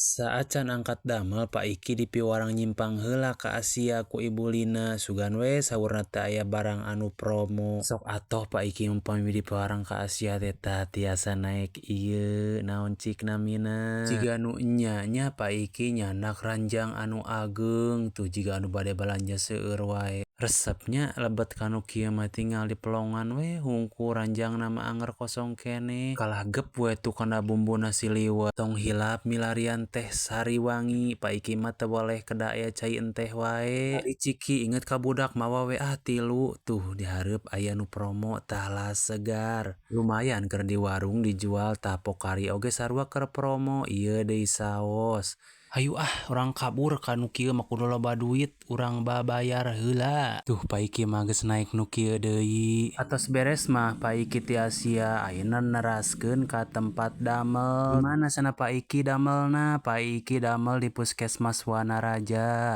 Saacan angkat damel, Pak Iki dipiwarang nyimpang heula ka Asia ku Ibu Lina, sugan we saurna teh aya barang anu promo. Sok atoh Pak Iki upami dipiwarang ka Asia teh tah tiasa naek ieu naon cik namina. Jiga nu enya nya Pak Iki nyandak ranjang anu ageng tuh jiga anu bade balanja seueur wae. Resep nya lebet ka nu kieu mah tinggal dipelongan we hungkul ranjangna mah anger kosong keneh. Kalah gep we tuh kana bumbuna siliwet. Tong hilap milarian teh Sariwangi, Pak Iki mah teu boleh kedah aya cai enteh wae. Tadi Ciki inget ka budak mawa we ah tilu, tuh dihareup aya nu promo talas segar. Lumayan keur di warung dijual tah Pocari oge sarua keur promo ieu deui saos. Hayu ah urang kabur ka nu kieu mah kudu loba duit urang babayar heula. Tuh Pak Iki mah geus naek nu kieu deui. Atos beres mah Pak Iki ti Asia ayeuna neraskeun ka tempat damel. Di mana cenah Pak Iki damelna? Pak Iki damel di Puskesmas Wanaraja.